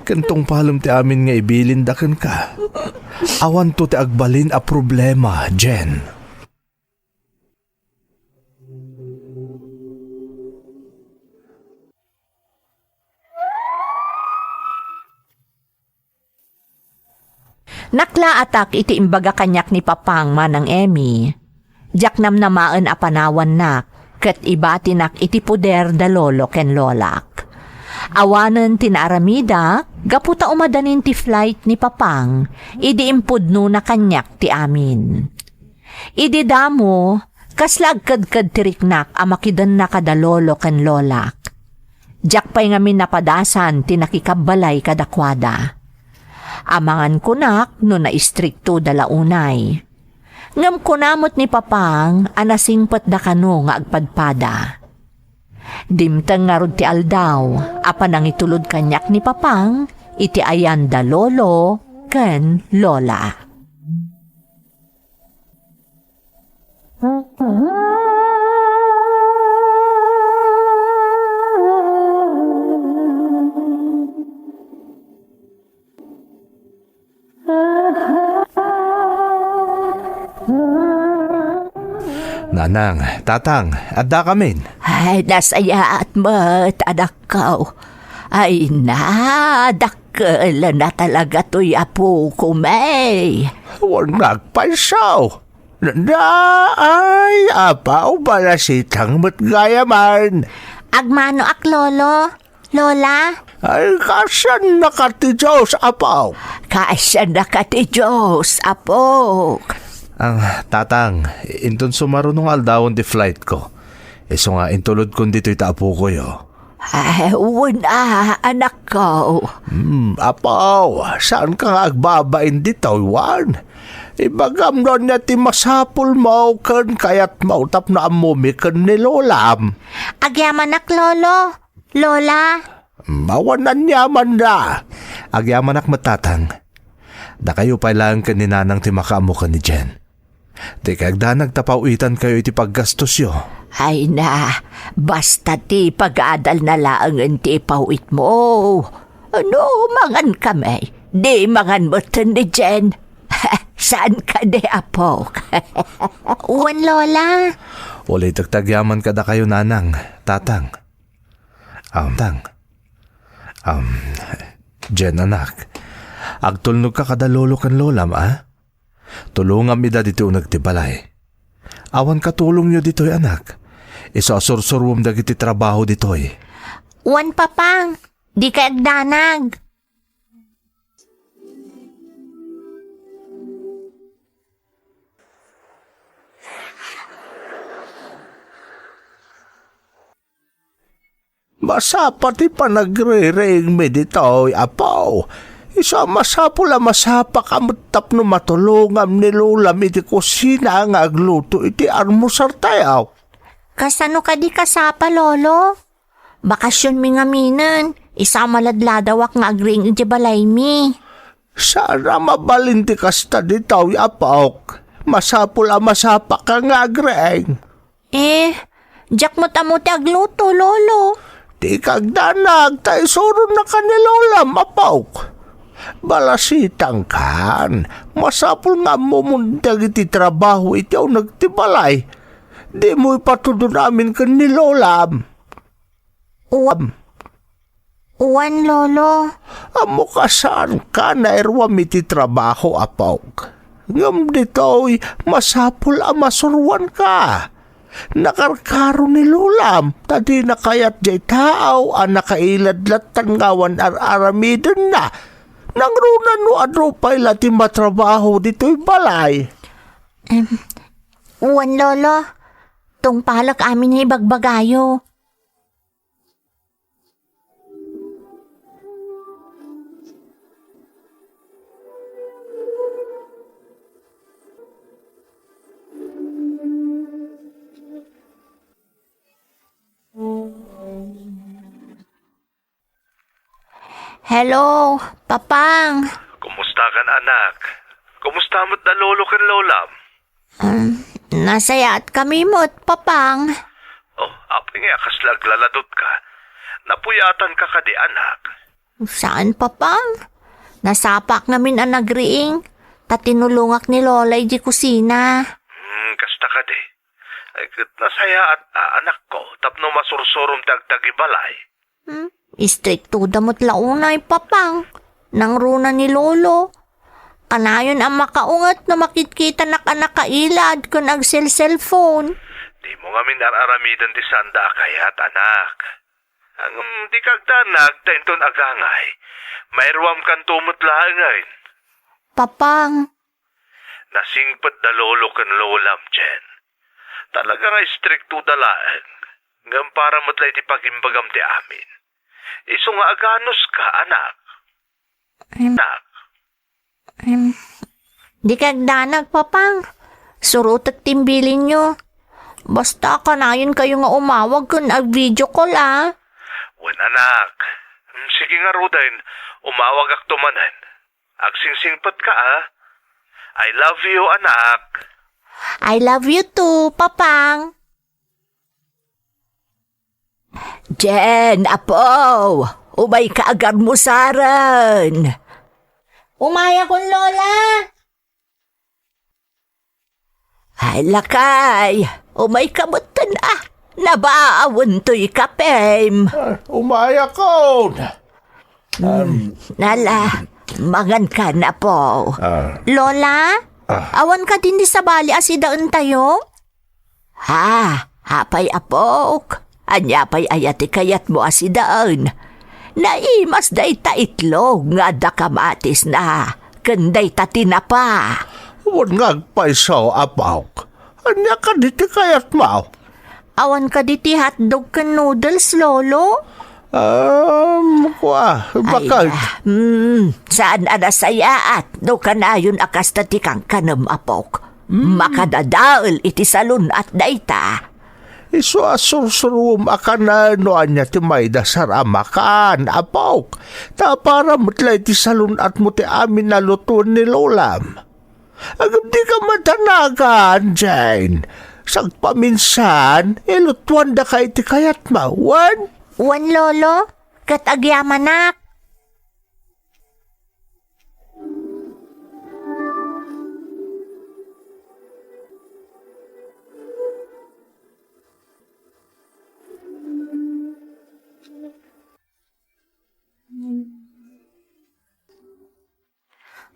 Ken tungpalem ti amin nga ibilinda kenka. Awanto ti agbalin a problema, Jen. Naklaatak iti imbaga kaniak ni Papang, Manang Emmy. Diak namnamaen a panawannak, ket ibatinak iti poder da lolo ken lolak. Awanen ti naaramidak, gapu ta umadanin ti flight ni Papang, idi impudnona kaniak ti amin. Idi damo, kasla agkedked ti riknak a makidenna kada lolo ken lolak. Diak pay ngamin napadasan ti nakikabbalay kadakuada. Amangan kunak no naistriktoda la unay. Ngem kuna met ni Papang a nasingpetda kano nga agpadpada. Dimteng ngarud ti aldaw a panangitulod kaniak ni Papang iti ayan da lolo ken lola. Nanang, Tatang, addakamin. Ay, nasayaat met, anakko. Ay na, dakkel na talaga toy apokon. Wen nga agpayso. Na, ay, apaw, balasitang met gayaman. Agmanoak, Lolo. Lola? Ay, kaasiannaka ti Dios, apo. Kaasiannaka ti Dios, apo. Ang tatang, inton sumaruno nga aldawen ti flightko. Isu nga intulodkon ditoy ta apokoyo. Ay, wen a, anakko. Hmm, apo, saanka nga agbabain ditoy, wen? Ibagam no ania ti masapulmo ken kayatmo tapno ammomi ken ni lolam. Agyamanak, Lolo. Lola? Awan aniamanna. Agyamanak met, Tatang. Dakayo pay laeng ken ni Nanang ti makaammo ken ni Jen. Dikay agdanag ta paw-itankayo iti paggastosyo. Ay na, basta ti pagadalna laengen ti ipaw-itmo. Ano, mangan kami? Di mangan metten ni Jen. Saan kadi, apok? Wen, Lola. Ulitek ti agyaman kadakayo, Nanang, Tatang. Am, tang. Am, Jen, anak. Agtulnogka kada lolo ken lolam, a? Tulongam ida ditoy uneg ti balay. Awan katulongyo ditoy, anak. Isu a sursuruem dagiti trabaho ditoy. Wen, Papang. Dikay agdanag. Masapa ti panagririingmi ditoy, apo. Isu a masapul a masapaka met tapno matulongam ni Lolam iti kusina nga agluto iti almusartayo. Kasano kadi kasapa, Lolo? Bakasionmi ngaminen, isu a maladladawak nga agriing iti balaymi. Saan a mabalin ti kasta ditoy, apok. Masapul a masapaka nga agriing. Eh, diak met ammo ti agluto, Lolo. Di kagdanag, ta isuronnaka ni Lolam, apok. Balasitangkan, masapul nga ammomon dagiti trabaho iti uneg ti balay. Dimo ipatudon amin ken ni Lolam. Uwam. Wen, Lolo. Ammo a saanka nairuam iti trabaho, apok. Ngem ditoy, masapul a masuroanka. Nakarkaro ni Lolam, ta dina kayat diay tao a nakailad lattan nga awan ar-aramidenna. Nangruna no adu pay la ti matrabaho ditoy balay. Em, wen, Lolo. Tungpalek amin nga ibagbagayo. Hello, Papang. Kumusta kan, anak? Kumusta met da lolo ken lolam? Um, nasayaatkami met, Papang. Oh, apay nga kasla aglaladutka? Napuyatanka kadi, anak? Saan, Papang. Nasapaak ngamin a nagriing, ta tinulongak ni Lola idiay kusina. Hmm, kasta kadi. Ay, ket nasayaat a, anakko, tapno masursurom ti agtagibalay. Hmm? Istriktoda met la unay, Papang. Nangruna ni Lolo. Kanayon a makaunget no makitkitanak a nakailad ken agselselpon. Dimo ngamin ar-aramiden ti saanda a kayat, anak. Ngem di kagdanag ta inton agangay, mairuamkanto met laengen. Papang. Nasingpet da lolo ken lolam, Jen. Talaga nga istriktoda laeng. Ngem para met la iti pagimbagam ti amin. Isu nga aganuska, anak. Em, Anak. em, di kagdanag, Papang. Surotek ti imbilinyo. Basta, kanayonkayo nga umawag ken ag-video call, a. Wen, anak. Em, sige ngaruden, umawagakto manen. Agsingsingpetka, a. I love you, anak. I love you too, Papang. Jen, apo, umayka agarmusaren. Umayakon, Lola. Ay, lakay, umayka metten, a. Nabaawen toy kapem. Ah, umayakon. Hmm, nala, mangankan, apo. Ah. Lola, Ah. awan kadi ni sabali a sidaentayo? Ha, apay, apok? Ania pay aya ti kayatmo a sidaen? Naimas dayta itlog nga adda kamatisna, ken dayta tinapa. Wen nga agpayso, apok. Ania kadi ti kayatmo? Awan kadi ti hotdog ken noodles, Lolo? Um, kua, Ay, bakit? ah, mm, saan a nasayaat no kanayon a kasta ti kankanem, apok? Mm. Makadadael iti salun-at dayta. Isu a sursurom a kanen no ania ti maidasar a makan, apok. Ta para met la iti salun-atmo ti amin a lutoen ni lolam. Agdika madanagan, Jane. Sagpaminsan, ilutuandaka iti kayatmo, wen? Wen, Lolo, ket agyamanak.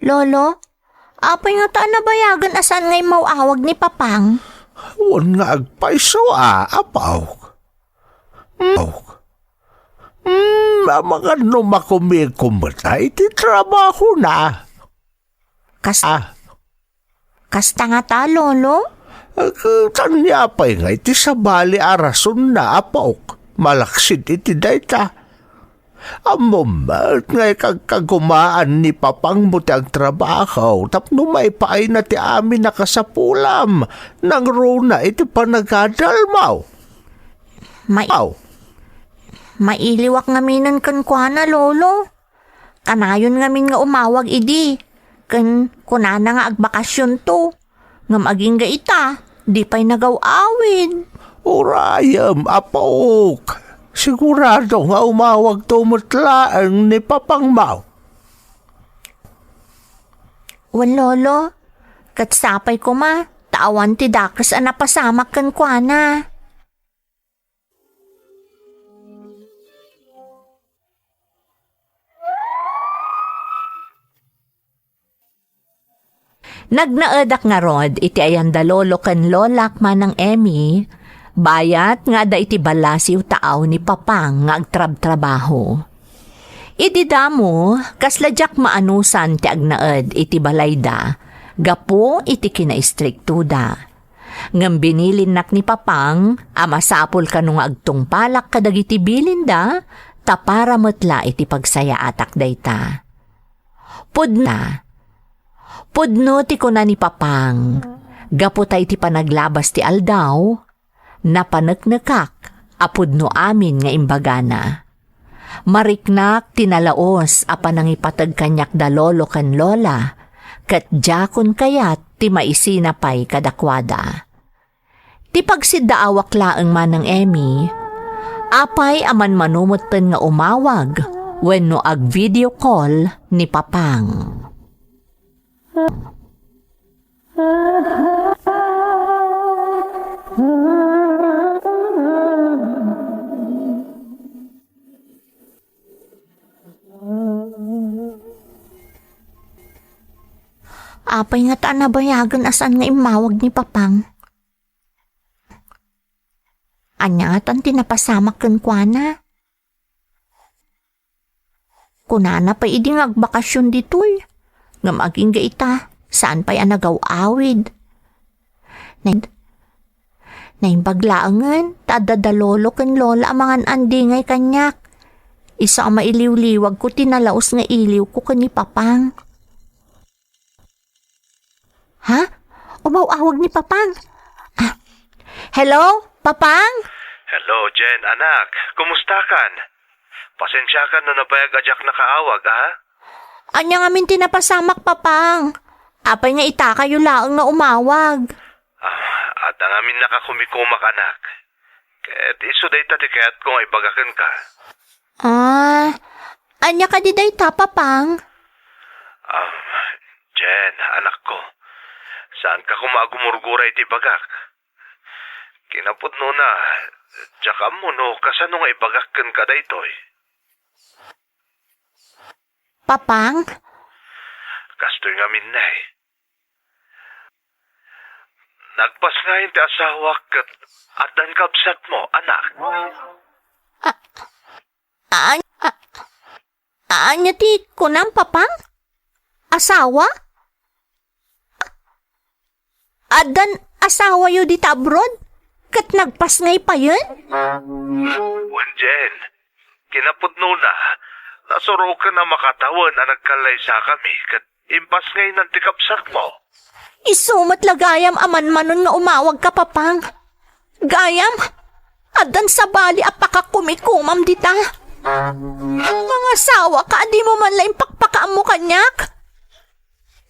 Lolo, apay ngata a nabayagen a saan nga immaw-awag ni Papang? Wen nga agpayso a, apo. Hmm. Hmm, amangan no makumikom met iti trabahona. Kas-, Ah. Kasta ngata, Lolo? Ket ania pay nga iti sabali a rasonna, apok, malaksid iti dayta? Ammom met nga ikagkagumaan ni Papangmo ti agtrabaho tapno maipaayna ti amin a kasapulam nangruna iti panagadalmo. Mai-, Aw. Mailiwak ngaminen kenkuana, Lolo. Kanayon ngamin nga umawag idi, ken kunana nga agbakasionto. Ngem agingga ita, di pay nagaw-awid. Urayem, apok. Sigurado nga umawagto met laeng ni Papangmo. Wen, Lolo, ket sapay koma, ta awan ti dakes a napasamak kenkuana. Nagnaedak ngarud iti ayan da lolo ken lolak, Manang Emmy, bayat nga adda iti balasiw taaw ni Papang nga agtrabtrabaho. Idi damo, kasla diak maanusan ti agnaed iti balayda gapu iti kinaistriktoda. Ngem binilinnak ni Papang a masapul kano nga agtungpalak kadagiti bilinda, ta para met la iti pagsayaatak dayta. Pudno, pudno ti kuna ni Papang, gapu ta iti panaglabas ti aldaw, napaneknekak a pudno amin nga imbagana. Mariknak ti nalaus a panangipateg kaniak da lolo ken lola, ket diakon kayat ti maisina pay kadakuada. Ti pagsiddaawak laeng, Manang Emmy, apay a manmano metten nga umawag wenno ag-video call ni Papang. Apay ngata a nabayagen a saan nga immawag ni Papang? Ania ngatan ti napasamak kenkuana? Kunana pay idi nga agbakasyon ditoy, ngem agingga ita, saan pay a nagaw-awid. Nay-, naimbag laengen, ta adda da lolo ken lola a mangan-andingay kaniak. Isu a mailiwliwagko ti nalaus nga iliwko ken ni Papang. Ha? Umaw-awag ni Papang. Ah. Hello, Papang? Hello, Jen, anak. Kumustakan? Pasensiakan no nabayag a diak nakaawag, ha? Ania ngamin ti napasamak, Papang? Apay nga itakayo laeng nga umawag? Ah, adda ngamin nakakumikumak, anak. Ket isu dayta ti kayatko nga ibaga kenka. Ah, ania kadi dayta, Papang? Ah, Jen, anakko, saanka koma a gumurgura iti ibagak. Kinapudnona, diak ammo no kasano nga ibagak kenka daytoy. Papang? Kastoy ngamin, ne. Nagpasngayen ti asawak ket addan kabsatmo, anak. A-, a-, a-, ania ti kunam, Papang? Asawa? Addan asawayo dita abroad? Ket nagpasngay payen? Wen, Jen, kinapudnona, nasuroken a makatawen a nagkallaysakami ket impasngaynan ti kabsatmo. Isu met la gayam a manmanon nga umawagka, Papang. Gayam, addan sabali a pakakumikumam dita. Mangasawaka a dimo man la impakpakaammo kaniak?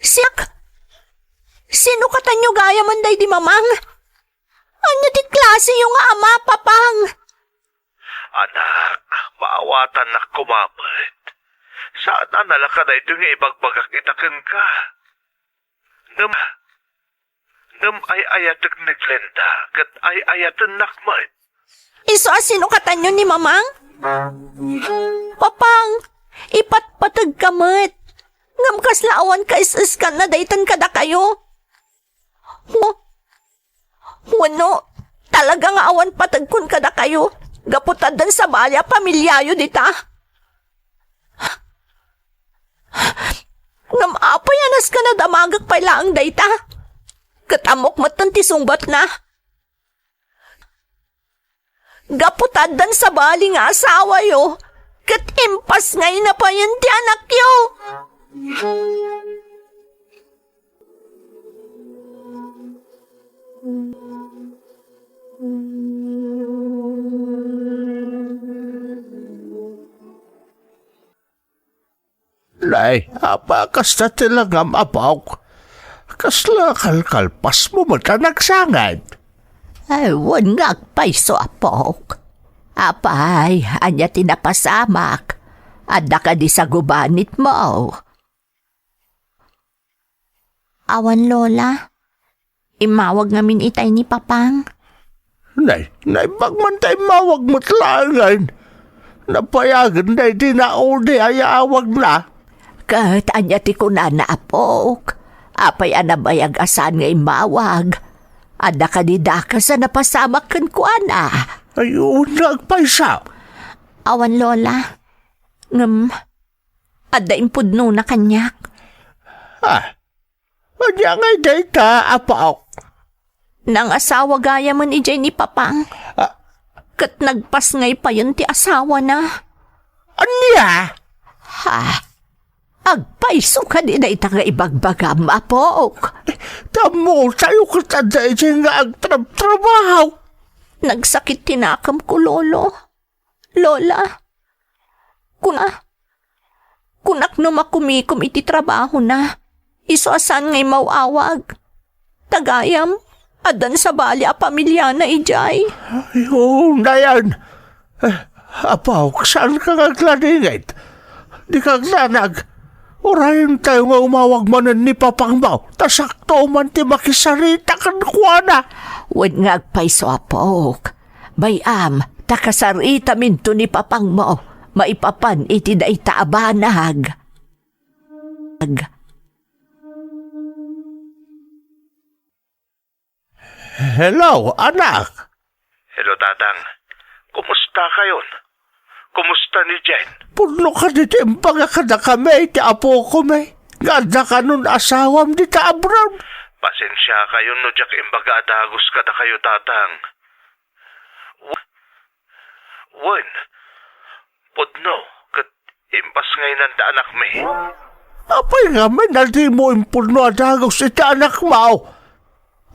Siak? Sino katanyo gayamen daydi Mamang? Ania ti klaseyo nga ama, Papang? Anak, maawatannak koma met. Saan a nalaka daytoy nga ibagbagak ita kenka. Ngem, ngem ay-ayatek ni Glenda, ket ay-ayatennak met. Isu a sino katanyo ni Mamang? Papang, ipatpategka met. Ngem kasla awan kaes-eskanna daytan kadakayo. Hu-, Wenno, talaga nga awan pategkon kadakayo, gapu ta addan sabali a pamiliayo dita. Ngem apay a nasken a damagek pay laeng dayta? Ket ammok metten ti sungbatna. Gapu ta addan sabali nga asawayo, ket impasngayna payen ti anakyo. Nay, apay a kasta ti langam, apok? Kasla kalkalpasmo met a nagsangit? Ay, wen nga agpayso, apok. Apay, ania ti napasamak? Adda kadi sagubanitmo? Awan, Lola. Immawag ngamin itay ni Papang. Nay, naimbag man ta immawag met laengen. Napayagen daydi naudi a yaawagna. Ket ania ti kunana, apok? Apay a nabayag a saan nga immawag? Adda kadi dakes a napasamak kenkuana? Ay, wen nga agpayso. Awan, Lola. Ngem, adda impudnona kaniak. Ah, ania ngay dayta, apok? Nangasawa gayamen idiay ni Papang. Ah. Ket nagpasngay payen ti asawana. Ania? Ha? Agpayso kadi dayta nga ibagbagam, apok? Tammo, tayo ket adda idiay nga agtrabtrabaho. Nagsakit ti nakemko, Lolo. Lola, kuna, kunak no makumikom iti trabahona, isu a saan nga immaw-awag. Ta gayam, addan sabali a pamiliana idiay. Ay, oo, nayan. Eh, apok, saanka nga agladingit? Dika agdanag. Urayentayo nga umawag manen ni Papangmo, ta sakto man ti makisarita kenkuana. Wen nga agpayso, apok. Bay-am, ta kasaritaminto ni Papangmo, maipapan iti dayta a banag. Hello, anak. Hello, Tatang. Kumusta kayon? Kumusta ni Jen? Pudno kadi ti imbaga kadakami ti apokomi nga adda kanon asawam dita abroad? Pasensia kayon no diak imbaga a dagus kadakayo, Tatang. W-, wen, pudno ket impasngaynan ti anakmi. Apay ngamin a dimo impudno a dagus iti anakmo?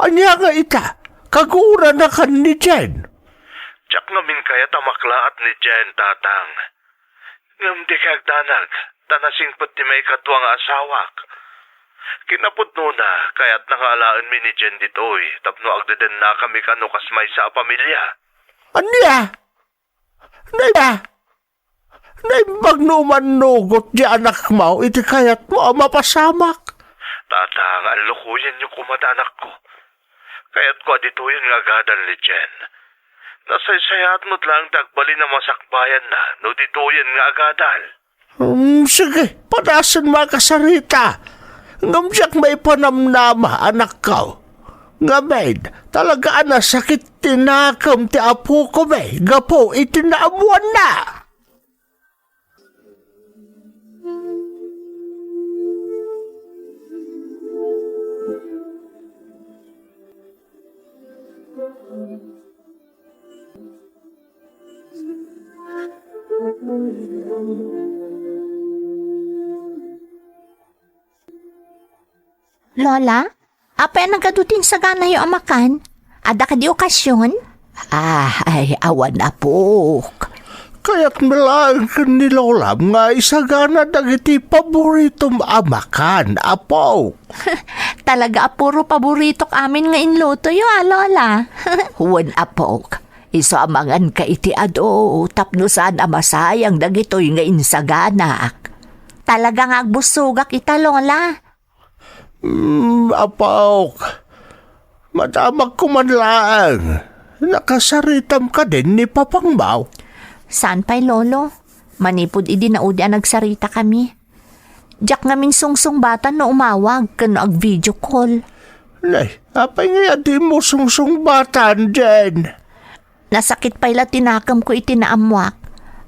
Ania nga ita, kaguranaka ni Jen? Diak ngamin kayat a maklaat ni Jen, Tatang. Ngem dika agdanag, ta nasingpet ti maikadua nga asawak. Kinapudnona, kayatna nga alaenmi ni Jen ditoy tapno agdedennakami kano kas maysa a pamilia. Ania? Nay-, naimbag no umannugot ti anakmo iti kayatmo a mapasamak? Tatang, allukoyenyo koma ti anakko. Kayatko a ditoyen nga agadal ni Jen. Nasaysayaat met laeng ti agbalin a masakbayanna no ditoyen nga agadal. Um, sige, padasenmo a kasarita. Ngem diak maipanamnama, anakko. Ngamin, talaga a nasakit ti nakem ti apokomi gapu iti naammoanna. Lola, apay a nagadu ti insaganayo a makan? Adda kadi okasion? Ah, ay, awan, apok. Kayatmi laeng ken ni Lolam nga isagana dagiti paboritom a makan, apok. Talaga a puro paboritok amin nga inlutoyo, a, Lola. Wen, apok. Isu a manganka iti adu tapno saan a masayang dagitoy nga insaganak. Talaga nga agbussogak ita, Lola. Hmm, apok. Madamagko man laeng. Nakasaritam kadin ni Papangmo? Saan pay, Lolo. Manipud idi naudi a nagsaritakami. Diak ngamin sungsungbatan no umawag ken no ag-video call. Nay, apay ngay a dimo sungsungbatan, Jen? Nasakit pay la ti nakemko iti naammoak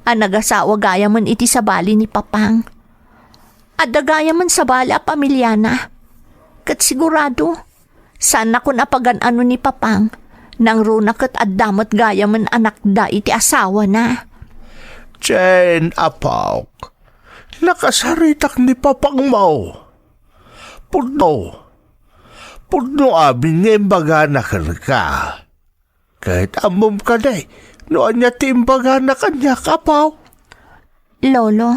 a nagasawa gayamen iti sabali ni Papang. Adda gayamen sabali a pamiliana. Ket sigurado, saannakon a pagan-ano ni Papang, nangruna ket adda met gayamen anakda iti asawana. Jane, apok, nakasaritak ni papangmo. Pudno. Pudno amin nga imbagana kenka. Ket ammom kadi no ania ti imbagana kaniak, apo? Lolo.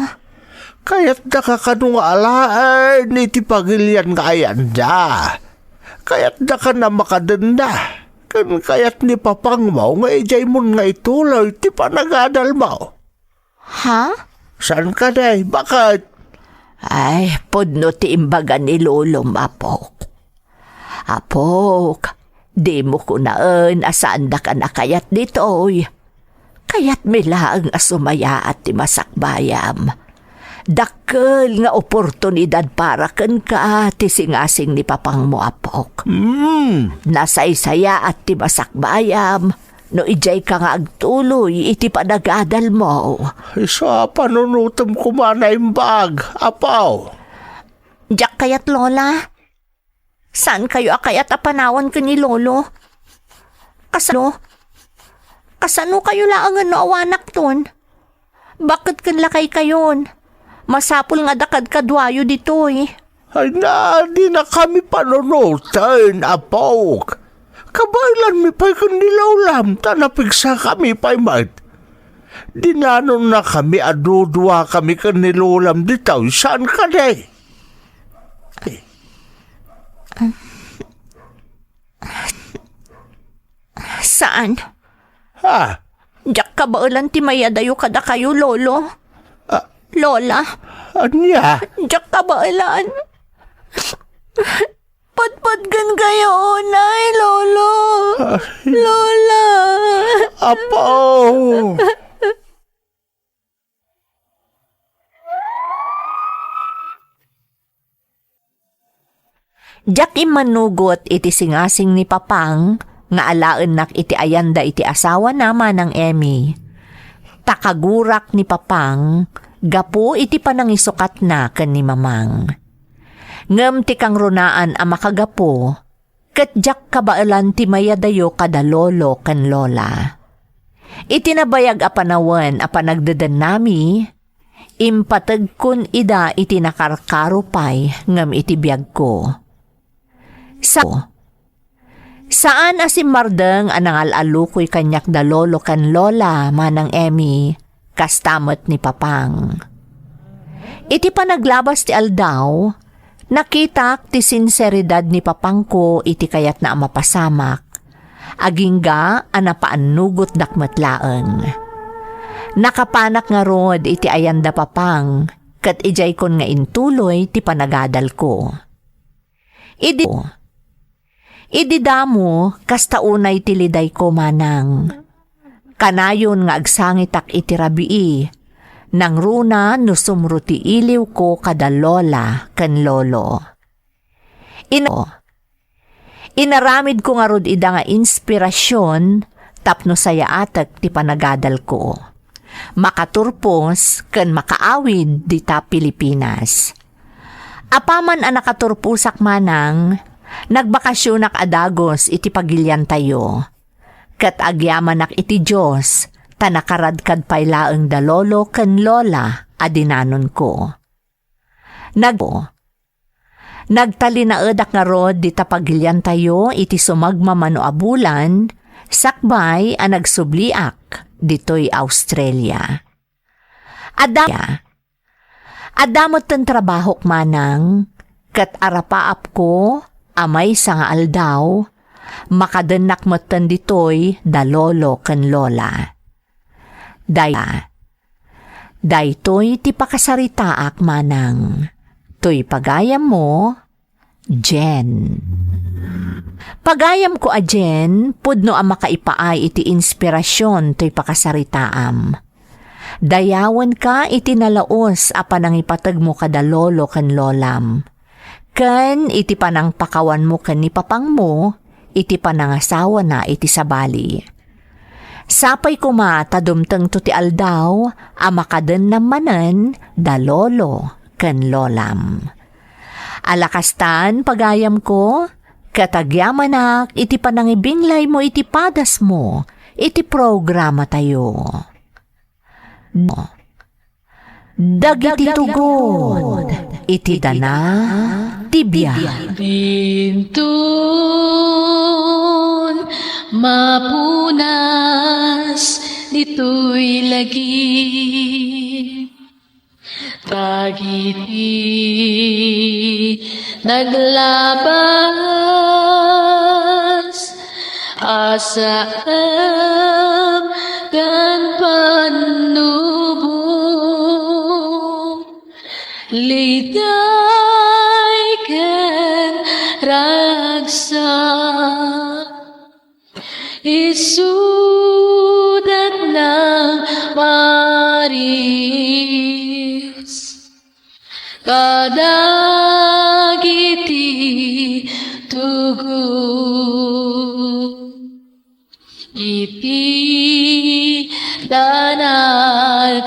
Kayatdaka kano nga alaen iti pagilian nga ayanda. Kayatdaka a makadenna. Ken kayat ni papangmo nga idiaymon nga ituloy ti panagadalmo. Ha? Saan kadi? Baket? Ay, pudno ti imbaga ni lolom, apok. Apok, dimo kunaen a saandaka a kayat ditoy. Kayatmi laeng a sumayaat ti masakbayam. Dakkel nga oportunidad para kenka ti singasing ni papangmo, apok. Hmm. Nasaysayaat ti masakbayam no idiayka nga agtuloy iti panagadalmo. Isu a panunotem koma a naimbag, apo. Diak kayat, Lola. Saankayo a kayat a panawan ken ni Lolo? Kasano? Kasanokayo laengen no awanakton? Baket ken lakaykayon, masapul nga adda kadkaduayo ditoy. Ay na, dinakami panunoten, apok. Kabaelanmi pay ken ni lolam, ta napigsakami pay met. Dinanonnakami a duduakami ken ni lolam ditoy, saan kadi? Saan? Ha? Diak kabaelan ti mayadayo kadakayo, Lolo. Ah. Lola. Ania? Diak kabaelan. Patpatgenkayo unay, Lolo. Ah. Lola. Apo. Diak immanugot iti singasing ni Papang nga alaennak iti ayanda iti asawana, Manang Emmy. Ta kagurak ni Papang gapu iti panangisukatna ken ni Mamang. Ngem ti kangrunaan a makagapu, ket diak kabaelan ti mayadayo kada lolo ken lola. Iti nabayag a panawen a panagdedennami, impategkon ida iti nakarkaro pay ngem iti biagko. Sa-, saan a simmardeng a nangal-alukoy kaniak da lolo ken lola, Manang Emmy, kasta met ni Papang. Iti panaglabas ti aldaw, nakitak ti sinseridad ni Papangko iti kayatna a mapasamak, agingga a napaannugotdak met laeng. Nakapanak ngarud iti ayanda Papang, ket idiaykon nga intuloy ti panagadalko. Idi, idi damo, kasta unay ti lidayko, Manang. Kanayon nga agsangitak iti rabii, nangruna no sumro ti iliwko kada lola ken lolo. Ino, inaramidko ngarud ida nga inspirasyon tapno sayaatek ti panagadalko. Makaturpos ken makaawid dita Pilipinas. Apaman a nakaturposak, Manang, nagbakasyonak a dagus iti pagiliantayo. Ket agyamanak iti Dios, ta nakaradkad pay laeng da lolo ken lola a dinanonko. Nag-, nagtalinaedak ngarud dita pagiliantayo iti sumagmamano a bulan, sakbay a nagsubliak ditoy Australia. Adda, adda metten trabahok, Manang, ket arapaapko a maysa nga aldaw, makadennak metten ditoy da lolo ken lola. Day-, daytoy ti pakasaritaak, Manang. Toy pagayammo, Jen. Pagayamko a Jen, pudno a makaipaay iti inspirasyon toy pakasaritaam. Dayawenka iti nalaus a panangipategmo kada lolo ken lolam, ken iti panangpakawanmo ken ni papangmo iti panangasawana iti sabali. Sapay koma ta dumtengto ti aldaw a makadennam manen da lolo ken lolam. Ala kastan, pagayamko, ket agyamanak iti panangibinglaymo iti padasmo iti programatayo. Dagiti tugot iti dana ti biag. Dinton mapunas ditoy lagip, dagiti naglabas a saem ken pannubo. Liday ken ragsak, isudat nang maris kadagiti tugot iti dana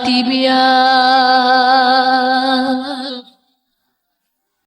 ti biag.